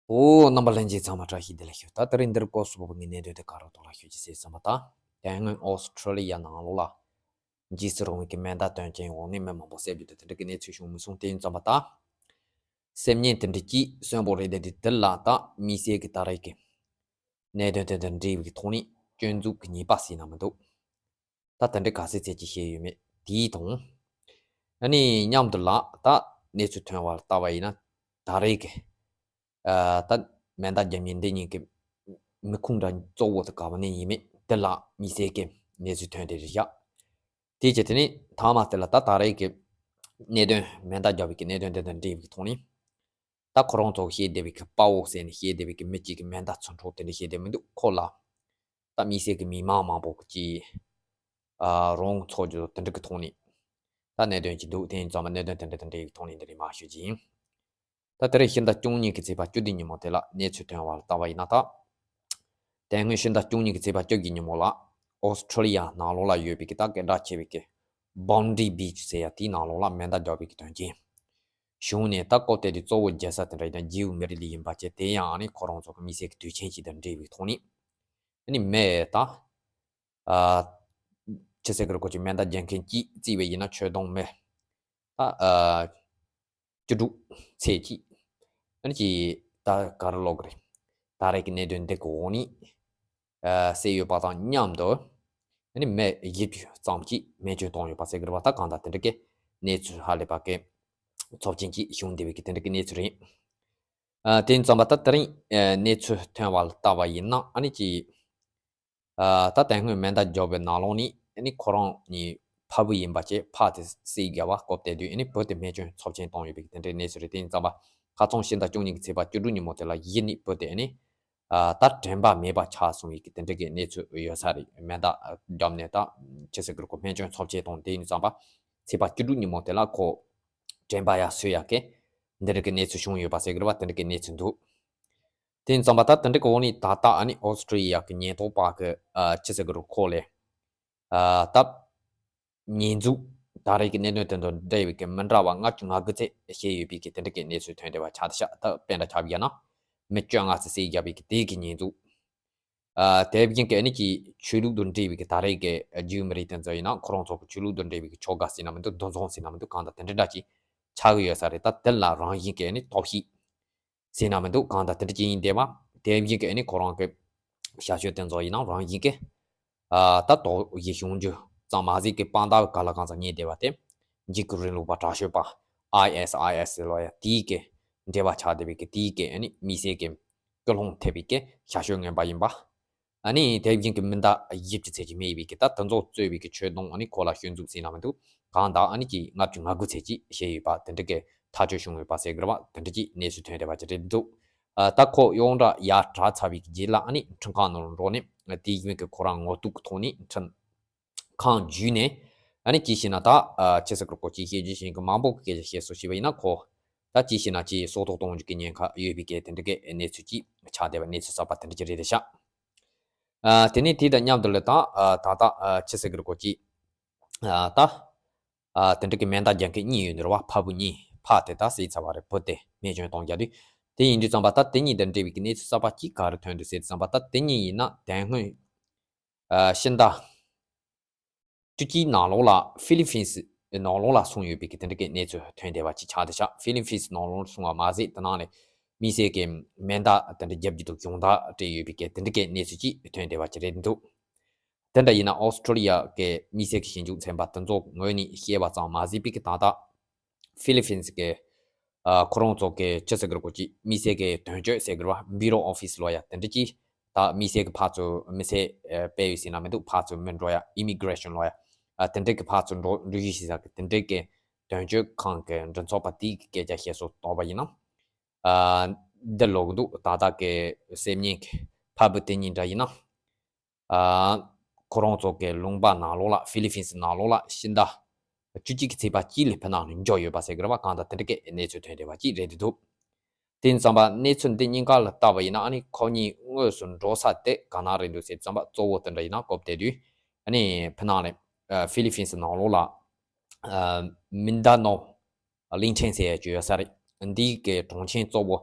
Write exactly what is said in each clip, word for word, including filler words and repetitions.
ཨོ། རྣམ་པ་ལྷན་རྒྱས་ཚང་མ་བཀྲ་ཤིས་བདེ་ལེགས་ཞུ། ད་དེ་རིང་འདིར་སྐོར་སུ་བབས་ངས་གནད་དོན་དེ་ག་རེ་ཐོག་ལ་ཞུ་རྒྱུ་ཟེར་བསམ་པ་དང་། དེ་སྔོན་ཨོ་སི་ཁྲུ་ལི་ཡ་ནང་ལོགས་ལ་འཇིགས་སུ་རུང་བའི་གི་མེ་མདའ་དོན་རྐྱེན་འོག་ནས་མི་མང་པོ་བསད་རྒྱུ་དང་དེ་འདྲ་གི་གནས་ཚུལ་བྱུང་མི་སོང་། དེ་ཡིན་ཙམ་པ་དང་། སེམས་ཉིད་དེ་འདྲ་གྱིས་གསོན་པོ་རེད་དེ། དེ་ལ་ད་དམིགས་བསལ་གྱི་ད་རེས་ཀྱི་གནད་དོན་དེ་དང་འབྲེལ་བའི་ཐོག་ནས་སྐྱོན་འཛུགས་ཀྱི་ཉེས་པ་ཟེར་ན་མི་འདུག་ད་དེ་འདྲ་ག་ཚད་ཚད་ཀྱི་བཤད་ཡོད་མེད་དེའི་དང་། ཨ་ནི་མཉམ་དུ་ལ་ད་གནས་ཚུལ་ཐོན་བ་ལྟ་བ་ཡིན་ན། ད་རེས་ཀྱི་ཨ་ད་མེ་མདའ་རྒྱབ་མཁན་འདི་གཉིས་ཀྱི་མི་ཁུངས་འདྲ་གཙོ་བོ་དེ་ག་བ་ནས་ཡིན་མེད་དེ་ལ་དམིགས་བསལ་གྱི་གནས་ཚུལ་ཐོན་དེ་རེད་བཞག་དེ་རྗེས་དེ་ནས་མཐའ་མ་དེ་ལ་ད་ད་རེས་ཀྱི་གནད་དོན་མེ་མདའ་རྒྱབ་པའི་གི་གནད་དོན་དེ་དང་འབྲེལ་བའི་ཐོག་ནས། ད་ཁོ་རང་ཚོ་བཤད་བསྡད་པའི་གི་དཔའ་བོ་ཟེར་ནས་བཤད་བསྡད་པའི་གི་མི་གཅིག་གི་མེ་མདའ་ཚུར་འཕྲོག་དེ་འདྲ་བཤད་བསྡད་མི་འདུག་ཁོ་ལ་ད་དམིགས་བསལ་གི་མི་མང་མང་པོ་གི་ཨ་རང་ཚོགས་རྒྱུ་དེ་འདྲ་གི་ཐོག་ནས་ད་གནད་དོན་གཅིག་འདུག་དེ་ཡིན་ཙང་མ་གནད་དོན་དེ་འདྲ་དེ་འདྲའི་ཐོག་ནས་འདི་རེད་མ་ཞུ་རྒྱུ་ཡིན། ད་དེ་རིང་ཕྱི་ཟླ་བཅུ་གཉིས་ཀྱི་ཚེས་པ་བཅུ་བདུན་ཉིན་མོ་དེ་ལ་གནས་ཚུལ་ཐོན་བ་ལ་ལྟ་བ་ཡིན་ན། ད་དེ་སྔོན་ཕྱི་ཟླ་བཅུ་གཉིས་ཀྱི་ཚེས་པ་བཅུ་བཞི་ཉིན་མོ་ལ་ཨོ་སི་ཁྲུ་ལི་ཡ་ནང་ལོགས་ལ་ཡོད་པའི་གི་ད་སྐད་གྲགས་ཆེ་བའི་གི་Bondi Beach ཟེར་ཡ་དེའི་ནང་ལོགས་ལ་མེ་མདའ་རྒྱག་པའི་གི་དོན་རྐྱེན་བྱུང་ནས། ད་སྐབས་དེ་དུས་གཙོ་བོ་རྒྱལ་ས་དེ་འདྲ་ཡིན་ན་རྗེའུ་མི་རི་ལི་ཡིན་པ་བྱས། དེ་ཡང་ཨ་ནི་ཁོ་རང་ཚོ་གི་དམིགས་བསལ་གྱི་དུས་ཆེན་ཞིག་དང་འབྲེལ་བའི་ཐོག་ནས་ཨ་ནི་མེ་ད་ཨ་ཅི་ཟེར་གི་རེད། ཁོ་ཅིག་མེ་མདའ་རྒྱག་མཁན་གྱིས་བརྩིས་པ་ཡིན་ན་ཁྱོན་བསྡོམས་མེ་ད་ཨ་བཅུ་དྲུག་ཚད་ཅིག་ཨ་ནི་ཅིག་ད་ག་རེ་ལབ་དགོས་རེད། ད་རེས་ཀྱི་གནད་དོན་འདི་གི་འོག་ནས་ཨ་བསད་ཡོད་པ་དང་མཉམ་དུ་ཨ་ནི་མི་བཞི་བཅུ་ཙམ་ཅིག་རྨས་སྐྱོན་བཏང་ཡོད་པ་ཟེར་གི་རེད་པ། ད་གང་ལྟར་དེ་འདྲ་གི་གནས་ཚུལ་ཧ་ལས་པ་གི་ཚབས་ཆེན་ཅིག་བྱུང་བསྡད་པའི་གི་དེ་འདྲ་གི་གནས་ཚུལ་རེད། ཨ་དེ་ཡིན་ཙང་མ་ད་དེ་རིང་ཨ་གནས་ཚུལ་ཐོན་བ་ལ་ལྟ་བ་ཡིན་ན། ཨ་ནི་ཅིག་ཨ་ད་དེ་སྔོན་མེ་མདའ་རྒྱབ་པའི་ནང་ལོགས་ནས་ཨ་ནི་ཁོ་རང་གཉིས་ཕ་བུ་ཡིན་པ་བྱས། ཕ་དེ་བསད་བཞག་པ་སྐབས་དེ་དུས་ཨ་ནི་བུ་དེ་རྨས་སྐྱོན་ཚབས་ཆེན་བཏང་ཡོད་པའི་དེ་འདྲའི་གནས་ཚུལ་རེད། དེ་ཡིན་ཙང་མ་ཁ་སང་ཕྱི་ཟླ་བཅུ་གཉིས་ཀྱི་ཚེས་པ་བཅུ་དྲུག་ཉིན་མོ་དེ་ལ་གཞི་ནས་བུ་དེ་ཨ་ནི་ཨ་ད་དྲན་པ་མེད་པ་ཆགས་སོང་བའི་གི་དེ་འདྲ་གི་གནས་ཚུལ་ཡོད་ས་རེད། མེ་མདའ་རྒྱབ་ནས་ད་ཅི་ཟེར་གི་རེད། ཁོ་རྨས་སྐྱོན་ཚབས་ཆེན་བཏང་། དེ་ཡིན་ཙང་མ་ཚེས་པ་བཅུ་དྲུག་ཉིན་མོ་དེ་ལ་ཁོ་དྲན་པ་ཡར་སོས་ཡག་གི་འདི་འདྲ་གི་གནས་ཚུལ་བྱུང་ཡོད་པ་ཟེར་གི་རེད་པ། དེ་འདྲ་གི་གནས་ཚུལ་འདུག་དེ་ཡིན་ཙང་མ་ད་དེ་འདྲ་གི་འོག་ནས་ད་ལྟ་ཨ་ནི་ཨོ་སི་ཀྲི་ཡ་གི་ཉེན་རྟོག་པ་གི་ཨ་ཅི་ཟེར་གི་རེད། ཁོ་ལས་ཨ་ད་ཉེས་འཛུགས་ད་རེས་ཀྱི་གནད་དོན་དེ་དང་འབྲེལ་བའི་གི་མི་འདྲ་བ་ལྔ་བཅུ་ང་དགུ་ཚད་བྱས་ཡོད་པའི་གི་དེ་འདྲ་གི་གནས་ཚུལ་ཐོན་བསྡད་པ་ཆགས་བསྡད་ཤག་ད་དཔེ་འདྲ་ཆགས་པ་ཡིན་ན་མི་བཅོ་ལྔ་ཙམ་བསད་བཞག་པའི་གི་དེའི་གི་ཉེས་འཛུགས། ཨ་དེ་བཞིན་གི་ཨ་ནི་ཅིག་ཆོས་ལུགས་དང་འབྲེལ་བའི་གི་ད་རེས་ཀྱི་རྒྱུད་མི་རིགས་དེ་ཚོ་ཡིན་ན་ཁོ་རང་ཚོ་གི་ཆོས་ལུགས་དང་འབྲེལ་བའི་གི་ཆོ་ག་ཟེར་ན་མི་འདུག་འདུ་འཛོམས་ཟེར་ན་མི་འདུག་གང་ལྟར་དེ་འདྲ་འདྲ་ཅིག་ཆགས་ཀྱི་ཡོད་ས་རེད། ད་དེ་ལ་རང་བཞིན་གི་ཨ་ནི་གཏོར་བཤིག་ཟེར་ན་མི་འདུག་གང་ལྟར་དེ་འདྲ་ཅིག་ཡིན་བསྡད་པ། དེ་བཞིན་གི་ཨ་ནི་ཁོ་རང་གི་ཞབས་ཞུ་དེ་ཚོ་ཡིན་ན་རང་བཞིན་གི་ཨ་ད་དོགས་གཞི་བྱུང་རྒྱུ་ཙམ་མ་ཟད་ཀྱི་དཔང་རྟགས་ག་ལ་གང་འཚམ་རྙེད་བསྡད་པ་དེ་འཇིགས་སྐུལ་རིང་ལུགས་པ་དྲག་ཤོས་པ་ཨའི་ཨེས་ཨའི་ཨེས་ལབ་ཡ་དེའི་གི་འབྲེལ་བ་ཆགས་བསྡད་པའི་གི་དེའི་གི་ཨ་ནི་དམིགས་བསལ་གྱི་སྐུལ་སློང་ཐེབས་པའི་གི་ཞབས་ཞུ་ངན་པ་ཡིན་པ། ཨ་ནི་དེ་བཞིན་གྱི་མི་ཟླ་བཞི་བཅུ་ཚད་ཀྱི་མི་ཡིན་པའི་གི་ད་དེ་ཚོ་གཙོས་པའི་གི་ཆོད་སྡོམ་ཨ་ནི་ཁོ་ལ་སྐྱོན་འཛུགས་ཟེར་ན་མི་འདུག་གང་ལྟར་ཨ་ནི་ཅིག་ལྔ་བཅུ་ང་དགུ་ཚད་ཀྱི་བྱས་ཡོད་པ་དེ་འདྲ་གི་ཐག་གཅོད་བྱུང་ཡོད་པ་ཟེར་གི་རེད་པ། དེ་འདྲ་ཅིག་གནས་ཚུལ་ཐོན་བསྡད་པ་ཅིག་རེད་འདུག་ཨ་ད་ཁོ་ཡོངས་གྲགས་ཡར་དྲག་ཚར་བའི་གི་རྗེས་ལ་ཨ་ནི་ཁྲིམས་ཁང་ནང་ལ་འགྲོ་ནས་དེ་བཞིན་གི་ཁོ་རང་ངོ་གཏུག་གི་ཐོག་ནས་ཁྲིམས་ཁང་བརྒྱུད་ནས་ཨ་ནི་ཅི་ཞེ་ན་ད་ཨ་ཅི་ཟེར་གི་རེད། ཁོ་ཅིག་བཤད་རྒྱུ་ཞིག་གི་མང་པོ་གི་སྐད་ཆ་བཤད་སོང་ཞེས་པ་ཡིན་ན། ཁོ་ད་ཅི་ཞེ་ན་ཅིག་སྲོག་ཐོག་གཏོང་རྒྱུ་གི་ཉེན་ཁ་ཡོད་པའི་གི་དེ་འདྲ་གི་གནས་ཚུལ་ཅིག་ཆགས་བསྡད་པ། གནས་ཚུལ་གསར་པ་དེ་འདྲ་ཅིག་རེད་བསྡད་ཤག་ཨ་དེ་ནས་དེ་དང་མཉམ་དུ་ལ་ད་ཨ་ད་ལྟ་ཨ་ཅི་ཟེར་གི་རེད། ཁོ་ཅིག་ཨ་ད་ཨ་དེ་འདྲ་གི་མེ་མདའ་རྒྱག་མཁན་གཉིས་ཡོད་འདུག་རེད་པ། ཕ་བུ་གཉིས། ཕ་དེ་ད་བསད་ཚར་བ་རེད། བུ་དེ་རྨས་སྐྱོན་བཏང་བཞག་དུས། དེ་ཡིན་དུས་ཙམ་པ་ད་དེ་གཉིས་དང་འབྲེལ་བའི་གི་གནས་ཚུལ་གསར་པ་ཅིག་ག་རེ་ཐོན་འདུག་ཟེར་དུས་ཙམ་པ། ད་དེ་གཉིས་ཡིན་ན་དེ་སྔོན་ཨ་ཕྱི་ཟླ་བཅུ་གཅིག་ནང་ལོགས་ལ་ཧྥི་ལི་ཕིན་སི་ནང་ལོགས་ལ་སོང་ཡོད་པའི་གི་དེ་འདྲ་གི་གནས་ཚུལ་ཐོན་བསྡད་པ་ཅིག་ཆགས་བསྡད་ཤག་ཧྥི་ལི་ཕིན་སི་ནང་ལོགས་སོང་བ་མ་ཟད་དེ་ནང་ནས་དམིགས་བསལ་གྱི་མེ་མདའ་དེ་འདྲ་རྒྱབ་ཀྱི་འདུག་སྦྱོང་བརྡར་སྤྲད་ཡོད་པའི་གི་དེ་འདྲ་གི་གནས་ཚུལ་ཅིག་ཐོན་བསྡད་པ་ཅིག་རེད་འདུག་དེ་འདྲ་ཡིན་ན་ཨོ་སི་ཀྲོ་ལི་ཡ་གི་དམིགས་བསལ་གྱི་ཞིབ་འཇུག་ཚན་པ་དེ་ཚོ་ངོས་ནས་བཤད་པ་ཙམ་མ་ཟད་པའི་གི་ད་ལྟ་ཧྥི་ལི་ཕིན་སི་གི་ཨ་ཁོ་རང་ཚོ་གི་ཅི་ཟེར་གི་རེད། ཁོ་ཅིག་དམིགས་བསལ་གི་དོན་གཅོད་ཟེར་གི་རེད་པ། བྷི་རོ་ཨོ་ཕི་སི་ལབ་ཡ་དེ་འདྲ་ཅིག་ད་དམིགས་བསལ་གི་ཕར་ཚུར་མི་སེར་ཨ་སྤེལ་ཡོད་ཟེར་ན་མི་འདུག་ཕར་ཚུར་མི་འགྲོ་ཡ། ཨི་མི་གི་རེ་ཤན་ལབ་ཡ། ཨ་དེ་འདྲ་གི་ཕར་ཚུར་འགྲོ་འགྲུལ་བཞུད་བྱེད་ས་གི་དེ་འདྲ་གི་དོན་གཅོད་ཁང་གི་མགྲིན་ཚབ་པ་དེའི་གི་སྐད་ཆ་བཤད་སྲོལ་བཏང་བ་ཡིན་ན། ཨ་འདི་ལོག་འདུག་ད་ལྟ་གི་སེམས་ཉིད་ཀྱི་ཕ་བུ་དེ་གཉིས་འདྲ་ཡིན་ན། ཨ་ཁོ་རང་ཚོ་གི་ལུང་པ་ནང་ལོགས་ལ་ཧྥི་ལི་ཕིན་སི་ནང་ལོགས་ལ་ཕྱི་ཟླ་བཅུ་གཅིག་གི་ཚེས་པ་གཅིག་ལ་ཕྱི་ནང་ནས་འབྱོར་ཡོད་པ་ཟེར་གི་རེད་པ། གང་ལྟར་དེ་འདྲ་གི་གནས་ཚུལ་ཐོན་བསྡད་པ་ཅིག་རེད་འདུག་དེ་ཡིན་ཙམ་པ་གནས་ཚུལ་འདི་གཉིས་ཀ་ལ་བལྟས་པ་ཡིན་ན་ཨ་ནི་ཁོ་གཉིས་དངོས་སུ་འགྲོ་ས་དེ་ག་ན་རེད་འདུག་ཟེར་ཙམ་པ་གཙོ་བོ་དེ་འདྲ་ཡིན་ན་སྐབས་དེ་དུས་ཨ་ནི་ཕྱི་ནང་ནས་ཨ་ཧྥི་ལི་ཕིན་སི་ནང་ལོགས་ལ་ཨ་མིན་ད་ནོ་གླིང་ཕྲན་ཟེར་ཡ་ཅིག་ཡོད་ས་རེད། འདིའི་གི་གྲོང་ཁྱེར་གཙོ་བོ་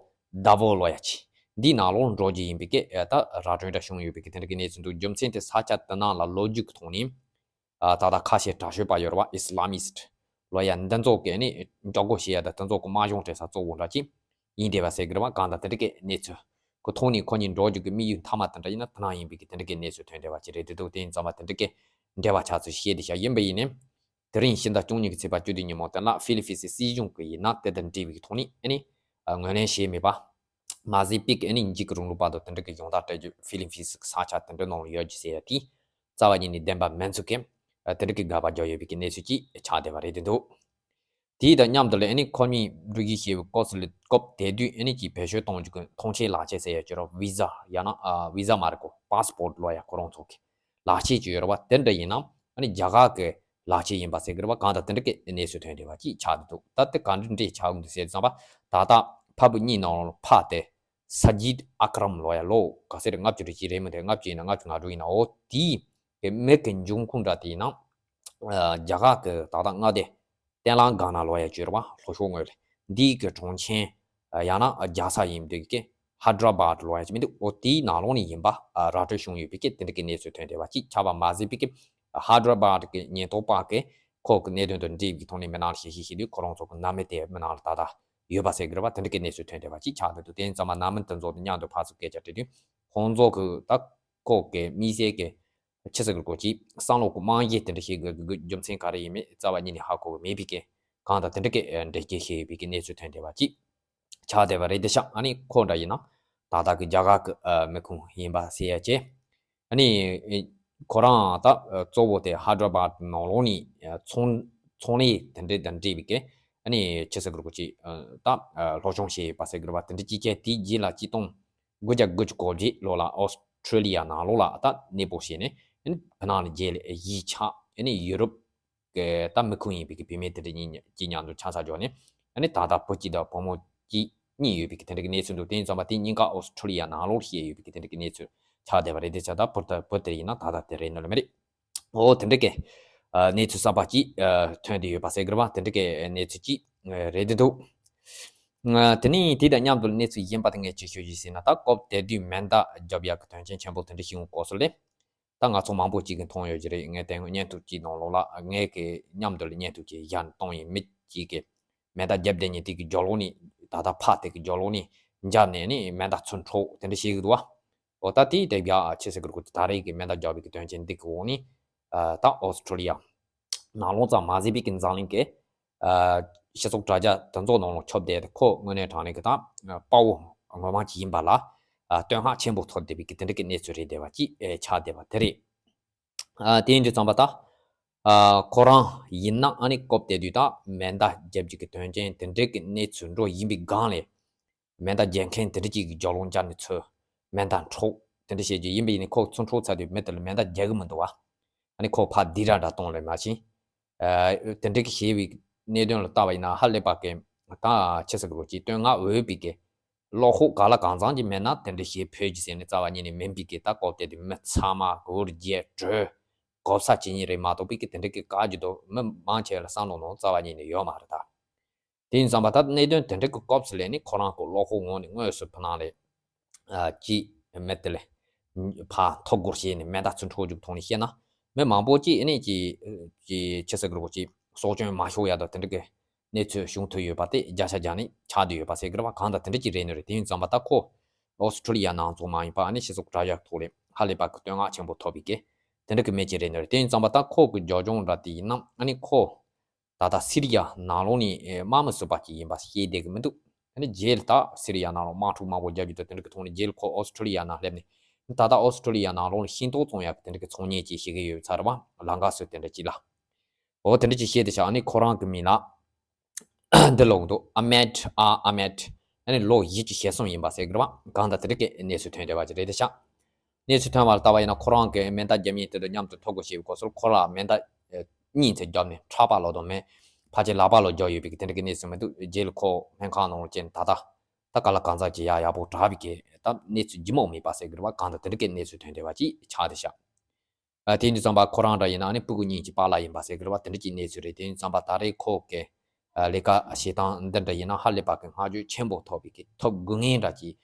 དཱ་བོ་ལབ་ཡ་ཅིག་འདིའི་ནང་ལོགས་འགྲོ་རྒྱུ་ཡིན་པའི་གི་ད་ར་སྤྲོད་འདྲ་བྱུང་ཡོད་པའི་གི་དེ་འདྲ་གི་གནས་ཚུལ་འདུག་རྒྱུ་མཚན་དེ་ས་ཆ་དེ་ནང་ལ་ལོ་རྒྱུས་ཀྱི་ཐོག་ནས་ད་ལྟ་ཁ་ཤས་དྲག་ཤོས་པ་ཡོད་རེད་བ། ཨི་སི་ལ་མི་སི་ཊི་ལོ་ཡ་འདི་ཚོ་གི་ནི་འཇོག་སྒོ་བྱེད་ཡ་ད་དེ་ཚོ་གི་དམག་སྦྱོང་སྤྲད་ས་གཙོ་བོ་འདྲ་ཅིག་ཡིན་བསྡད་པ་ཟེར་གི་རེད་བ། གང་ལྟར་དེ་འདྲ་གི་གནས་ཚུལ་གི་ཐོག་ནས་ཁོ་གཉིས་འགྲོ་རྒྱུ་གི་དམིགས་ཡུལ་མཐའ་མ་དེ་འདྲ་ཡིན་ན་དེ་ནང་ཡིན་པའི་གི་དེ་འདྲ་གི་གནས་ཚུལ་ཐོན་བསྡད་པ་ཅིག་རེད། དེ་འདུག་དེ་ཡིན་ཙང་མ་དེ་འདྲ་གི་འབྲེལ་བ་ཆགས་ཚུལ་བཤད་བསྡད་ཤག་ཡིན་པ་ཡིན་ནའི། དེ་རིང་ཕྱི་ཟླ་བཅུ་གཉིས་ཀྱི་ཚེས་པ་བཅུ་བདུན་ཉིན་མོ་དེ་ལ་ཧྥི་ལི་ཕིན་སི་སྲིད་གཞུང་གི་ཡིན་ན་དེ་དང་འབྲེལ་བའི་ཐོག་ནས་ཨ་ནི་ངོས་ལེན་བྱས་མེད་པ། མ་ཟད་པིག་ཨ་ནི་འཇིགས་སྐུལ་རིང་ལུགས་བར་དུ་དེ་འདྲ་གི་སྦྱོང་བརྡར་སྤྲད་རྒྱུ་ཧྥི་ལི་ཕིན་སི་གི་ས་ཆ་དེ་འདྲ་ནང་ལ་ཡོད་རྒྱུ་ཟེར་ཡ་དེ་རྩ་བ་ཉིད་ནས་བདེན་པ་མིན་ཚུལ་གྱི་དེ་འདྲ་གི་དགག་པ་རྒྱག་ཡོད་པའི་གི་གནས་ཚུལ་ཅིག་ཆགས་བསྡད་པ་རེད། དེ་འདུག་དེ་དང་མཉམ་དུ་ལ་ཨ་ནི་ཁོ་གཉིས་འགྲུལ་བཞུད་བྱས་པའི་སྐབས་སུ་ལ་སྐབས་དེ་དུས་ཨ་ནི་ཅིག་བེད་སྤྱོད་གཏོང་རྒྱུ་གི་ཐོངས་མཆན་ལག་ཁྱེར་ཟེར་ཡ་ཅིག་ཡོད་རེད། བི་ཟ་ཡང་ན་ཨ་བི་ཟ་མ་རེད་གོ་པ་སི་པོར་ཊི་ལབ་ཡ་ཁོ་རང་ཚོ་གི་ལག་ཁྱེར་ཅིག་ཡོད་རེད་བ། དེ་འདྲ་ཡིན་ན་ཨ་ནི་རྒྱ་གར་གི་ལག་ཁྱེར་ཡིན་པ་ཟེར་གི་རེད་བ། གང་ལྟར་དེ་འདྲ་གི་གནས་ཚུལ་ཐོན་བསྡད་པ་ཅིག་ཆགས་བསྡད་འདུག་ད་དེ་ག་འདྲ་འདྲ་ཆགས་ཀྱི་འདུག་ཟེར་ཙམ་པ་ད་ལྟ་ཕ་བུ་གཉིས་ནང་ལ་ཕ་དེ་ས་ཇིད་ཨ་ཀ་རམ་ལབ་ཡ་ལོ་ག་ཚོད་རེད། ལྔ་བཅུ་རེ་གཅིག་རེད་མི་འདུག་ལྔ་བཅུ་ཡིན་ན་ལྔ་བཅུ་ང་དྲུག་ཡིན་ན། འོ་དེའི་གི་མི་གི་འབྱུང་ཁུངས་འདྲ་དེ་ཡིན་ན་རྒྱ་གར་གི་ད་ལྟ་མངའ་སྡེ་ཏེ་ལང་ག་ན་ལབ་ཡ་ཅིག་ཡོད་རེད་བ། ལྷོ་ཕྱོགས་ངོས་ལ་འདིའི་གི་གྲོང་ཁྱེར་ཡང་ན་རྒྱལ་ས་ཡིན་འདུག་གི་ཧ་དྲ་བཱད་ལབ་ཡ་ཅིག་མི་འདུག་འོ་དེའི་ནང་ལོགས་ནས་ཡིན་པ་ར་སྤྲོད་བྱུང་ཡོད་པའི་གི་དེ་འདྲ་གི་གནས་ཚུལ་ཐོན་བསྡད་པ་ཅིག་ཆགས་པ་མ་ཟད་པའི་གི་ཧ་དྲ་བཱད་གི་ཉེན་རྟོག་པ་གི་ཁོ་གི་གནད་དོན་དང་འབྲེལ་བའི་ཐོག་ནས་མི་ནང་ལ་ཞིབ་བཤེར་བྱེད་དུས་ཁོ་རང་ཚོ་གི་ནང་མི་དེ་མི་ནང་ལ་ད་ལྟ་ཡོད་པ་ཟེར་གི་རེད་བ། དེ་འདྲ་གི་གནས་ཚུལ་ཐོན་བསྡད་པ་ཅིག་ཆགས་བསྡད་འདུག་དེ་ཡིན་ཙང་མ་ནང་མི་དེ་ཚོ་དང་མཉམ་དུ་ཕར་ཚུར་སྐད་ཆ་དྲིས་དུས་ཁོང་ཚོ་གི་ད་ཁོ་གི་དམིགས་བསལ་གི་ཆི་ཟེར་དགོས་ཀྱི་བསམ་བློ་གི་རྨང་གཞི་དེ་འདྲ་ཞིག་གི་རྒྱུ་མཚན་ག་རེ་ཡིན་མིན་རྩ་བ་ཉིད་ནས་ཧ་གོ་གི་མེད་པའི་གི་གང་དང་དེ་འདྲ་གི་འགྲེལ་བཤད་བྱས་ཡོད་པའི་གི་གནས་ཚུལ་ཐོན་བསྡད་པ་ཅིག་ཆགས་བསྡད་པ་རེད། དེ་ཤག་ཨ་ནི་ཁོ་འདྲ་ཡིན་ན་ད་ལྟ་གི་རྒྱ་གར་གི་མི་ཁུངས་ཡིན་པ་ཟེར་ཡ་ཅེ། ཨ་ནི་ཁོ་རང་ད་གཙོ་བོ་དེ་ཧ་དྲ་བཱད་ནང་ལོགས་ནས་ཚོང་ཚོང་ལས་དེ་འདྲ་དང་འབྲེལ་བའི་གི་ཨ་ནི་ཆི་ཟེར་དགོས་ཀྱི་ད་སློབ་སྦྱོང་བྱས་ཡོད་པ་ཟེར་དགོས་པ་དེ་འདྲ་ཅིག་ཅེ། དེའི་རྗེས་ལ་ཆིག་སྟོང་དགུ་བརྒྱ་དགུ་བཅུ་གོ་བརྒྱད་ལོ་ལ་ཨོ་སི་ཁྲུ་ལི་ཡ་ནང་ལོགས་ལ་ད་གནས་སྤོ་བྱས་ནས་ཨ་ནི་བོད་ནང་ལ་རྒྱལ་གཞིས་ཆགས། ཨ་ནི་ཡུ་རོབ་ཀྱི་ད་མི་ཁུངས་ཡིན་པའི་གི་བུད་མེད་དེ་འདྲ་གཉིས་ཀྱི་མཉམ་དུ་ཆང་ས་འཇོག་ནས་ཨ་ནི་ད་ལྟ་བུ་གཅིག་དང་བུ་མོ་གཅིག་གཉིས་ཡོད་པའི་གི་དེ་འདྲ་གི་གནས་ཚུལ་འདུག་དེ་ཡིན་ཙང་མ་དེ་གཉིས་ཀ་ཨོ་སི་ཁྲུ་ལི་ཡ་ནང་ལོགས་བཤད་ཡོད་པའི་གི་དེ་འདྲ་གི་གནས་ཚུལ་ཆགས་བསྡད་པ་རེད། དེ་ཆ་ད་བུ་ད་བུ་དེ་ཡིན་ན་ད་ལྟ་དེ་རེད་ནོ་ལ་མི་རེད། འོ་དེ་འདྲ་གི་གནས་ཚུལ་གསར་པ་གཅིག་ཐོན་བསྡད་ཡོད་པ་ཟེར་གི་རེད་བ། དེ་འདྲ་གི་གནས་ཚུལ་གཅིག་རེད་འདུག་དེ་ནས་དེ་དང་མཉམ་དུ་གནས་ཚུལ་གཞན་པ་དེ་ངས་ཅིག་ཞུ་རྒྱུ་ཟེར་ན་ད་སྐབས་དེ་དུས་མེ་མདའ་རྒྱབ་ཡག་གི་དོན་རྐྱེན་ཆེན་པོ་དེ་འདྲ་ཞིག་ཡོང་གོ་སོང་ལེ། ད་ང་ཚོ་མང་པོ་ཅིག་གིས་མཐོང་ཡོད་ཀྱི་རེད། ངས་དེ་སྔོན་བརྙན་ཐུང་གཅིག་ནང་ལོགས་ལ་ངས་གི་མཉམ་དུ་ལ་བརྙན་ཐུང་གཅིག་བཞག་གཏོང་ཡིན། མི་གཅིག་གིས་མེ་མདའ་རྒྱབ་བསྡད་མཁན་དེ་གི་རྒྱབ་ལོགས་ནས་ད་ལྟ་ཕ་དེ་གི་རྒྱབ་ལོགས་ནས་འཇབ་ནས་ནི་མེ་མདའ་ཚུར་འཕྲོག་དེ་འདྲ་བྱེད་གི་འདུག་བ། འོ་ད་དེའི་དེབ་རྒྱག་ཆི་ཟེར་གི་རེད་གོ་ད་རེས་ཀྱི་མེ་མདའ་རྒྱག་པའི་གི་དོན་རྐྱེན་འདི་གི་འོག་ནས་ད་ཨོ་སི་ཁྲུ་ལི་ཡ་ནང་ལོགས་ཙམ་མ་ཟད་པའི་གི་འཛམ་གླིང་གི་སྤྱི་ཚོགས་དྲ་རྒྱ་དེ་ཚོ་ནང་ལ་ཁྱབ་བསྡད་དེ་ཁོ་དངོས་གནས་དྲང་གནས་ཀྱི་ད་དཔའ་བོ་ངོ་མ་ཅིག་ཡིན་པ་ལ་བསྟོད་བསྔགས་ཆེན་པོ་ཐོབ་བསྡད་པའི་གི་དེ་འདྲ་གི་གནས་ཚུལ་རེད་བསྡད་པ་ཅིག་ཆགས་བསྡད་པ་དེ་རེད། དེ་ཡིན་དུས་ཙམ་པ་ད་ཁོ་རང་ཡིན་ན་ཨ་ནི་སྐབས་དེ་དུས་ད་མེ་མདའ་རྒྱབ་ཅིག་གི་དོན་རྐྱེན་དེ་འདྲ་གི་གནས་ཚུལ་འགྲོ་ཡིན་པའི་སྒང་ལས། མེ་མདའ་རྒྱག་མཁན་དེ་འདྲ་ཅིག་གི་རྒྱབ་ལོགས་འཇབ་ནས་ཚུར་མེ་མདའ་འཕྲོག་དེ་འདྲ་བྱེད་རྒྱུ་ཡིན་པ་ཡིན་ནའི་ཁོ་ཚུར་འཕྲོག་ཚར་དུས་མི་དེ་ལ་མེ་མདའ་རྒྱག་གི་མི་འདུག་བ། ཨ་ནི་ཁོ་ཕར་སྡིགས་ར་འདྲ་གཏོང་ལེ་མ་ཕྱིན། དེ་འདྲ་གི་བྱས་པའི་གནད་དོན་ལ་བལྟས་པ་ཡིན་ན་ཧ་ལས་པ་གི་ད་ཆི་ཟེར་གི་རེད་གོ་ཅིག་བསྟོད་བསྔགས་འོས་པའི་གི་བློ་ཁོག་ག་ལ་གང་འཚམ་གྱི་མེད་ན་དེ་འདྲ་བྱེད་ཕོད་ཀྱི་ཟེར་ནས་རྩ་བ་ཉིད་ནས་མིན་པའི་གི་ད་སྐབས་དེ་དུས་མི་ཚང་མ་གུར་རྒྱལ་གྲོས་གོ་ས་ཇི་སྙེད་རེད་མ་གཏོགས་པའི་གི་དེ་འདྲ་གི་བཀའ་བརྒྱུད་དུ་མི་མང་ཆེ་ལ་བསམ་བློ་ནང་རྩ་བ་ཉིད་ནས་ཡོད་མ་རེད་ད། དེ་ཡིན་ཙང་པ་ད་གནད་དོན་དེ་འདྲ་གི་སྐབས་སུ་ལས་ནི་ཁོ་རང་གི་བློ་ཁོག་ངོས་ནས་དངོས་སུ་ཕུ་ནང་ལས་ཅིག་མེད་དེ་ལས་ཕར་ཐོ་སྒོར་བྱས་ནས་མེ་མདའ་ཚུར་འཕྲོག་རྒྱུ་ཐོག་ནས་བཤད་ན་མི་མང་པོ་ཅིག་ནི་ཅིག་ཅིག་ཆི་ཟེར་གི་རེད་གོ་ཅིག་སྲོག་སྐྱོན་མ་ཤོར་ཡ་དང་དེ་འདྲ་གི་གནས་ཚུལ་བྱུང་ཐུབ་ཡོད་པ་དེ་བརྒྱ་ཆ་བརྒྱ་ནས་ཆགས་བསྡད་ཡོད་པ་ཟེར་གི་རེད་བ། གང་ལྟར་དེ་འདྲ་ཅིག་རེད་ནི་རེད། དེ་ཡིན་ཙང་པ་ད་ཁོ་ཨོ་སི་ཁྲུ་ལི་ཡ་ནང་ཚོ་མ་ཡིན་པ་ཨ་ནི་སྤྱི་ཚོགས་དྲ་རྒྱ་ཐོག་ལས་ཧ་ལས་པ་གི་བསྟོད་བསྔགས་ཆེན་པོ་ཐོབ་པའི་གི་དེ་འདྲ་གི་མི་ཅིག་རེད་ནི་རེད། དེ་ཡིན་ཙང་པ་ད་ཁོ་གི་རྒྱབ་ལྗོངས་འདྲ་དེ་ཡིན་ན་ཨ་ནི་ཁོ། ད་ལྟ་སི་རི་ཡ་ནང་ལོགས་ནས་དམག་མི་ཟུར་པ་ཅིག་ཡིན་པ་ཤེས་བསྡད་ཀྱི་མི་འདུག་ཨ་ནི་རྗེས་ལ་ད་སི་རི་ཡ་ནང་ལོགས་དམག་འཁྲུག་མང་པོ་རྒྱག་རྒྱུ་དང་དེ་འདྲ་གི་ཐོག་ནས་རྗེས་ལ་ཁོ་ཨོ་སི་ཁྲུ་ལི་ཡ་ནང་སླེབས་ནས་ད་ལྟ་ཨོ་སི་ཁྲུ་ལི་ཡ་ནང་ལོགས་ནས་ཤིང་ཏོག་བཙོང་ཡག་གི་དེ་འདྲ་གི་ཚོང་གཉེར་ཅིག་བྱེད་ཀྱི་ཡོད་ས་རེད་བ། ལམ་ཁ་སུ་དེ་འདྲ་ཅིག་ལ། འོ་དེ་འདྲ་ཅིག་བཤད་དེ་ཤག་ཨ་ནི་ཁོ་རང་གི་མིང་ལ་འདི་ལོག་འདུག་ཨ་མེད་ཨ་ཨ་མེད། ཨ་ནི་ལོ་བཞི་བཅུ་ཞེ་གསུམ་ཡིན་པ་ཟེར་གི་རེད་བ། གང་ལྟར་དེ་འདྲ་གི་གནས་ཚུལ་ཐོན་བསྡད་པ་ཅིག་རེད་དེ་ཤག་གནས་ཚུལ་ཐོན་པ་ལ་ལྟ་བ་ཡིན་ན་ཁོ་རང་གི་མེ་མདའ་རྒྱབ་མཁན་དེ་དང་མཉམ་དུ་ཐུག་དགོས་ཞེས་པའི་སྐོར་སོགས་ཁོ་ལ་མེ་མདའ་གཉིས་ཚེ་རྒྱབ་ནས་ཕྲག་པ་ལོག་དང་མེ་ཕལ་ཆེར་ལག་པ་ལོག་རྒྱག་ཡོད་པའི་གི་དེ་འདྲ་གི་གནས་ཚུལ་མི་འདུག་རྗེས་ལ་ཁོ་སྨན་ཁང་ནང་ལ་བསྐྱལ་ནས་ད་ལྟ་ད་ག་ལ་གང་ཟག་ཅིག་ཡག་ཡག་པོ་དྲག་པའི་གི་ད་གནས་ཚུལ་ལྗིད་མོ་མེད་པ་ཟེར་གི་རེད་བ། གང་ལྟར་དེ་འདྲ་གི་གནས་ཚུལ་ཐོན་བསྡད་པ་ཅིག་ཆགས་བསྡད་ཤག་ཨ་དེ་ཡིན་དུས་ཙམ་པ་ཁོ་རང་འདྲ་ཡིན་ན་ཨ་ནི་སྤུ་གུ་གཉིས་ཀྱི་པཱ་ལགས་ཡིན་པ་ཟེར་གི་རེད་བ། དེ་འདྲ་གི་གནས་ཚུལ་རེད། དེ་ཡིན་དུས་ཙམ་པ་ད་རེས་ཁོ་གི་ཨ་ལས་ཀ་བྱེད་སྟངས་འདི་འདྲ་ཡིན་ན་ཧ་ལས་པ་གི་བསྔགས་བརྗོད་ཆེན་པོ་ཐོབ་པའི་གི་ཐོབ་དགོས་ངེས་འདྲ་ཅིག་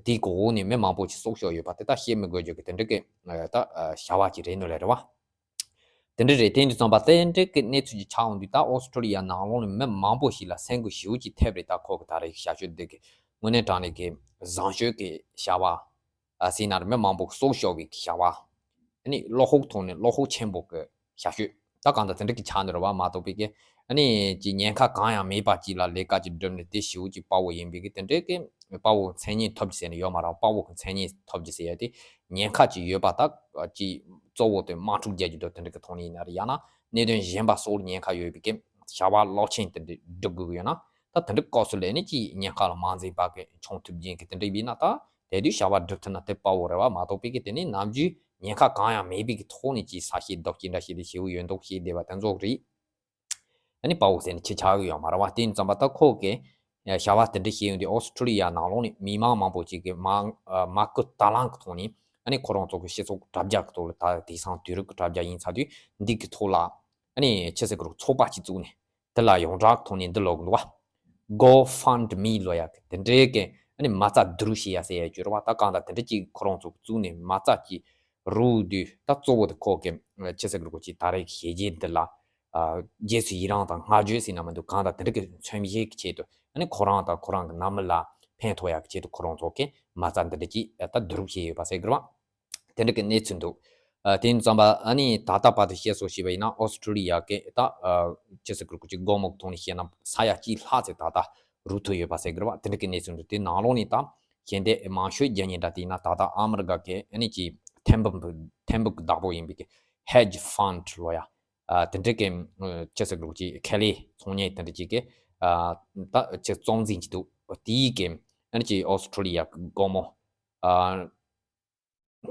དེའི་གོ་འོག་ནས་མི་མང་པོ་ཞིག་སྲོག་ཤོར་ཡོད་པ་དེ་ད་བཤད་མི་དགོས་རྒྱུ་གི་དེ་འདྲ་གི་ད་བྱ་བ་ཅིག་རེད་ནོ་ལེ་རེད་བ། དེ་འདྲ་རེད། དེ་འདྲ་ཙམ་པ་དེ་འདྲ་གི་གནས་ཚུལ་ཅིག་ཆགས་འོང་དུས་ད་ཨོ་སི་ཁྲུ་ལི་ཡ་ནང་ལོགས་ནས་མི་མང་པོ་ཞིག་ལ་སེམས་འགུལ་ཞེ་པོ་ཅིག་ཐེབས་རེད། ད་ཁོ་གི་ད་རེས་ཞབས་ཞུ་འདི་གི་དངོས་གནས་དྲང་གནས་གི་བཟང་སྤྱོད་ཀྱི་བྱ་བ་ཨ་ཟེར་ན་རེད། མི་མང་པོ་སྲོག་ཤོར་བའི་བྱ་བ། ཨ་ནི་བློ་ཁོག་ཐོག་ནས་བློ་ཁོག་ཆེན་པོ་གི་བྱ་སྤྱོད་ད་གང་ལྟར་དེ་འདྲ་གི་ཆགས་ནི་རེད་བ། མ་གཏོགས་པའི་གི་ཨ་ནི་ཅི་ཉེན་ཁ་གང་ཡང་མེད་པ་ཅིག་ལ་ལས་ཀ་ཅིག་བསྒྲུབས་ནས་དེ་ཞེ་པོ་ཅིག་དཔའ་བོ་ཡིན་པའི་གི་དེ་འདྲའི་གི་དཔའ་བོ་མཚན་སྙན་ཐོབ་རྒྱུ་ཟེར་ནི་ཡོད་མ་རེད། དཔའ་བོ་གི་མཚན་སྙན་ཐོབ་རྒྱུ་ཟེར་ཡ་དེ་ཉེན་ཁ་ཅིག་ཡོད་པ་ད་ཅིག་གཙོ་བོ་དེ་དམག་འཁྲུག་རྒྱག་རྒྱུ་དང་དེ་འདྲ་གི་ཐོག་ནས་ཡིན་ན་རེད། ཡང་ན་གནད་དོན་གཞན་པ་སོགས་ཉེན་ཁ་ཡོད་པའི་གི་བྱ་བ་རླབས་ཆེན་དེ་འདྲ་སྒྲུབ་དགོས་ཀྱི་ཡོད་ན། ད་དེ་འདྲ་སྐབས་སུ་ལས་ནི་ཅིག་ཉེན་ཁ་ལ་མ་འཛེམས་པ་གི་མཆོང་ཐུབ་རྒྱུ་གི་དེ་འདྲ་ཡིན་ན་ད། དེ་དུས་བྱ་བ་སྒྲུབ་ཐུབ་ན་དེ་དཔའ་བོ་རེད་བ། མ་གཏོགས་པའི་གི་དེ་ནི་ནམ་རྒྱུན་ཉེན་ཁ་གང་ཡང་མེད་པའི་གི་ཐོག་ནས་ཅིག་ས་ཤེད་རྡོ་སྐྱེས་འདྲ་ཞིག་དེ་ཞེ་པོ་ཡོད་མདོག་བྱས་བསྡད་པ་དེ་ཚོ་རེད། ཨ་ནི་དཔའ་བོ་ཟེར་ནས་ཁྱི་ཆགས་གི་ཡོད་མ་རེད་བ། དེ་ཡིན་ཙམ་པ་ད་ཁོ་གི་བྱ་བ་དེ་འདྲ་བྱས་ཡོང་དུས་ཨོ་སི་ཁྲུ་ལི་ཡ་ནང་ལོགས་ནས་མི་མང་མང་པོ་ཅིག་གི་མ་མ་སྐུལ་དང་བླངས་གི་ཐོག་ནས་ཨ་ནི་ཁོ་རང་ཚོ་གི་སྤྱི་ཚོགས་དྲ་རྒྱ་གི་ཐོག་ལ་ད་དེང་སང་དུས་རབས་ཀྱི་དྲ་རྒྱ་ཡིན་ཚར་དུས་འདི་གི་ཐོག་ལ་ཨ་ནི་ཆི་ཟེར་གི་རུ་ཚོགས་པ་ཅིག་བཙུགས་ནས། དེ་ལ་ཡོངས་གྲགས་ཐོག་ནས་འདི་ལོག་འདུག་བ། GoFundMe ལོ་ཡ་གི་དེ་འདྲའི་གི་ཨ་ནི་མ་རྩ་བསྡུ་རུབ་བྱེད་ཡ་ཟེར་ཡ་བརྗོད་རོགས་བ། ད་གང་ལྟར་དེ་འདྲ་ཅིག་ཁོ་རང་ཚོ་བཙུགས་ནས་མ་རྩ་ཅིག་རུབ་དུས་ད་གཙོ་བོ་དེ་ཁོ་གི་ཆི་ཟེར་གི་རུ་ཅིག་ད་རེས་ཀྱི་བྱས་རྗེས་འདི་ལ་རྗེས་སུ་ཡི་རང་དང་བསྔགས་བརྗོད་ཟེར་ན་མི་འདུག་གང་ལྟར་དེ་འདྲ་གི་མཚོན་བྱེད་ཀྱི་ཆེད་དུ་ཨ་ནི་ཁོ་རང་དང་ཁོ་རང་གི་ནང་མི་ལ་ཕན་ཐོགས་ཡ་གི་ཆེད་དུ་ཁོ་རང་ཚོ་གི་མ་རྩ་འདི་འདྲ་ཅིག་ད་བསྡུ་རུབ་བྱས་ཡོད་པ་ཟེར་གི་རེད་བ། དེ་འདྲ་གི་གནས་ཚུལ་འདུག་ཨ་དེ་ཡིན་ཙམ་པ་ཨ་ནི་ད་ལྟ་བར་དུ་བཤད་སྲོལ་བྱས་པ་ཡིན་ན་ཨོ་སི་ཁྲུ་ལི་ཡ་གི་ད་ཨ་ཅི་ཟེར་དགོས་རེད། ཁོ་ཅིག་སྒོར་མོ་ཐོག་ནས་བཤད་ན་ས་ཡ་གཅིག་ལྷག་ཙམ་ད་ལྟ་རུབ་ཐུབ་ཡོད་པ་ཟེར་གི་རེད་བ། དེ་འདྲ་གི་གནས་ཚུལ་འདུག་དེ་ནང་ལོགས་ནས་ད་ཞལ་འདེབས་མང་ཤོས་རྒྱག་མཁན་འདྲ་དེ་ཡིན་ན་ད་ལྟ་ཨ་མི་རི་ཀ་གི་ཨ་ནི་ཅིག་ཐེམ་ཕུག་ཐེམ་ཕུག་གི་བདག་པོ་ཡིན་པའི་གི་Hedge Fund ལོ་ཡ་ཨ་དེ་འདྲ་གི་ཅི་ཟེར་དགོས་རེད། ཁེ་ལས་ཚོང་གཉེར་དེ་འདྲ་ཅིག་གི་ཨ་ད་ཅིག་གཙོ་འཛིན་གྱི་འདུག་དེའི་གི་ཨ་ནི་ཅིག་ཨོ་སི་ཁྲུ་ལི་ཡ་གི་སྒོར་མོ་ཨ་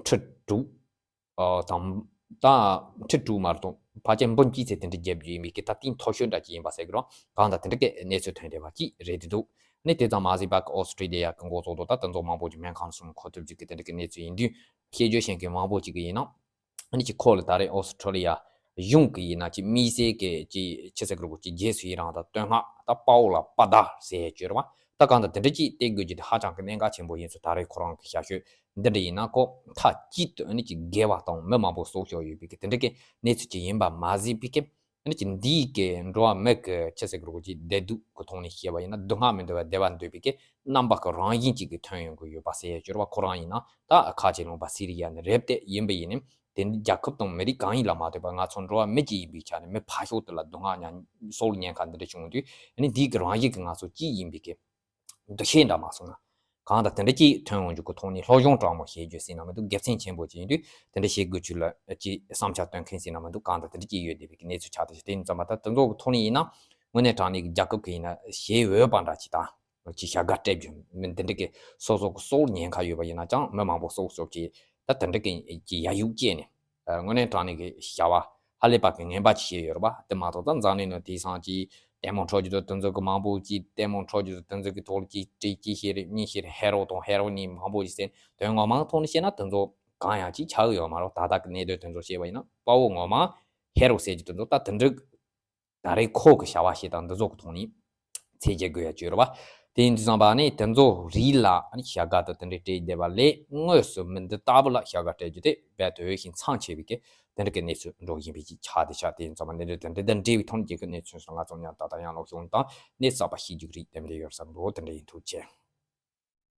ཁྲི་དྲུག་ཨ་དང་ད་ཁྲི་དྲུག་མ་གཏོགས་ཕལ་ཆེར་འབུམ་གཅིག་ཙམ་དེ་འདྲ་རྒྱབ་རྒྱུ་ཡིན་པའི་གི་ད་རྟིང་མཐོ་ཤོས་འདྲ་ཅིག་ཡིན་པ་ཟེར་གི་རོ། གང་ལྟར་དེ་འདྲ་གི་གནས་ཚུལ་ཐོན་བསྡད་པ་ཅིག་རེད་འདུག་ཨ་ནི་དེ་ཙམ་མ་ཟད་པ་གི་ཨོ་སི་ཁྲུ་ལི་ཡ་གི་འགོ་ཚོགས་དང་ད་དེ་ཚོ་མང་པོ་ཅིག་སྨན་ཁང་གསུམ་མཁོ་ཐུབ་ཅིག་གི་དེ་འདྲ་གི་གནས་ཚུལ་ཡིན་དུས་བཤད་རྒྱུ་བཤད་མཁན་མང་པོ་ཅིག་གི་ཡིན་ན་ཨ་ནི་ཅིག་ཁོ་ལ་ད་རེས་ཨོ་སི་ཁྲུ་ལི་ཡ་གཞུང་གི་ཡིན་ན་ཅིག་དམིགས་བསལ་གི་ཅིག་ཆི་ཟེར་དགོས་རེད། ཅིག་རྗེས་སུ་ཡི་རང་དང་བསྟོད་བསྔགས་ད་དཔའ་བོ་ལ་དཔའ་ཟླ་ཟེར་བརྗོད་རོགས་བ། ད་གང་ལྟར་དེ་འདྲ་ཅིག་སྟེར་དགོས་རྒྱུ་དེ་ཧ་ཅང་གི་གནད་འགག་ཆེན་པོ་ཡིན་ཚུལ་ད་རེས་ཁོ་རང་གི་ཞབས་ཞུ་འདི་འདྲ་ཡིན་ན་ཁོ་མཐའ་གཅིག་ཏུ་ཨ་ནི་ཅིག་དགེ་བ་དང་མི་མང་པོ་སྲོག་ཤོར་ཡོད་པའི་གི་དེ་འདྲ་གི་གནས་ཚུལ་ཅིག་ཡིན་པ་མ་ཟད་པའི་གི་ཨ་ནི་ཅིག་འདིའི་གི་འགྲོ་བ་མི་གི་ཆི་ཟེར་དགོས་རེད། ཅིག་བདེ་སྡུག་གི་ཐོག་ནས་བཤད་པ་ཡིན་ན་སྡུག་བསྔལ་མི་འདོད་པ་བདེ་བ་འདོད་པའི་གི་རྣམ་པ་གི་རང་བཞིན་ཅིག་གི་ཐོན་ཡོང་གི་ཡོད་པ་ཟེར་ཡ་སྦྱོར་བ་ཁོ་རང་ཡིན་ན་ད་ཁ་ཆེ་ལུང་པ་སི་རི་ཡ་ནས་རེད་དེ་ཡིན་པ་ཡིན་ནའི་དེ་འདི་རྒྱལ་ཁབ་དང་མི་རིགས་གང་ཡིན་ལ་མ་ལྟོས་པར་ང་ཚོ་འགྲོ་བ་མི་གཅིག་ཡིན་པའི་ཆ་ནས་མི་ཕར་ཕྱོགས་དེ་ལ་སྡུག་བསྔལ་ཉ་སྲོག་ལ་ཉེན་ཁ་འདི་འདྲ་བྱུང་དུས་ཨ་ནི་འདིའི་གི་རང་བཞིན་གི་ང་ཚོ་གཅིག་ཡིན་པའི་གི་འདུ་ཤེས་འདྲ་མ་སོང་ན། གང་ལྟར་དེ་འདྲ་ཅིག་ཐོན་ཡོང་རྒྱུ་གི་ཐོག་ནས་སློབ་སྦྱོང་དྲང་མོ་བྱེད་རྒྱུ་ཟེར་ན་མི་འདུག་དགེ་མཚན་ཆེན་པོ་ཅིག་ཡིན་དུས་དེ་འདྲ་བྱེད་དགོས་ཚུལ་ལ་ཅིག་བསམ་འཆར་བཏོན་མཁན་ཟེར་ན་མི་འདུག་གང་ལྟར་དེ་འདྲ་ཅིག་ཡོད་བསྡད་པའི་གི་གནས་ཚུལ་ཆགས་བསྡད་ཤག་དེ་ཡིན་ཙམ་པ་ད་དེ་ཚོ་གི་ཐོག་ནས་ཡིན་ན་དངོས་གནས་དྲང་གནས་ཀྱི་རྒྱལ་ཁབ་ཀྱི་ཡིན་ན་བྱེད་འོས་པ་འདྲ་ཅིག་དང་ཅིག་བྱ་དགའ་སྤྲད་རྒྱུ་མི་འདི་འདྲ་གི་སོ་སོ་གི་སྲོག་ཉེན་ཁ་ཡོད་པ་ཡིན་ན་ཅང་མི་མང་པོ་སྲོག་སྐྱོབ་ཀྱི་ད་དེ་འདྲ་གི་ཅིག་ཡ་ཡུག་བཅད་ནས། ཨ་དངོས་གནས་དྲང་གནས་ཀྱི་བྱ་བ་ཧ་ལས་པ་གི་ངན་པ་ཅིག་བྱས་ཡོད་རེད་པ། དེ་མ་གཏོགས་ད་འཛམ་གླིང་ནང་དེང་སང་ཅིག་ལྟད་མོ་འཕྲོ་རྒྱུ་དང་དེ་ཚོ་གི་མང་པོ་ཅིག་ལྟད་མོ་འཕྲོ་རྒྱུ་དང་དེ་ཚོ་གི་ཐོག་ལ་ཅིག་དྲི་གཅིག་བཤད་རེད་གཉིས་བཤད་རེད། ཧེ་རོ་དང་ཧེ་རོ་ནི་མང་པོ་ཅིག་ཟེར་དོན་ངོ་མ་ཐོག་ནས་བཤད་ན་དེ་ཚོ་གང་ཡང་ཅིག་ཆགས་ཡོད་མ་རེད། ད་ལྟ་གི་གནད་དོན་དེ་ཚོ་བཤད་པ་ཡིན་ན་དཔའ་བོ་ངོ་མ་ཧེ་རོ་ཟེར་རྒྱུ་དེ་ཚོ་ད་དེ་འདྲ་ད་རེས་ཁོ་གི་བྱ་བ་བྱེད་སྟངས་འདི་ཚོ་གི་ཐོག་ནས་ཚད་འཇལ་དགོས་ཡ་ཅིག་ཡོད་རེད་པ། དེ་ཡིན་དུས་ཙམ་པ་ནི་དེ་ཚོ་རིགས་ལ་ཨ་ནི་བྱ་དགའ་དང་དེ་འདྲའི་སྤྲད་བསྡད་པ་ལས་དངོས་སུ་མི་འདི་ལྟ་བུ་ལ་བྱ་དགའ་སྤྲད་རྒྱུ་དེ་རྦད་དེ་འོས་ཤིང་འཚམས་ཆེ་བའི་གི་དེ་འདྲ་གི་གནས་ཚུལ་འགྲོ་བཞིན་པའི་ཅིག་ཆགས་བསྡད་ཤག་དེ་ཡིན་ཙམ་པ་འདི་འདྲ་དེ་འདྲ་དང་འབྲེལ་བའི་ཐོག་ནས་རྒྱལ་ཁབ་གནས་ཚུལ་སོགས་ང་ཚོ་མཉམ་ད་ལྟ་ཡང་ལོག་ཤོང་དང་གནས་གསར་པ་ཤེས་རྒྱུ་གི་རིགས་དེ་འདྲ་ཡོད་བསམ་འདུག་དེ་འདྲ་ཡིན། ཐུགས་རྗེ་ཆེ།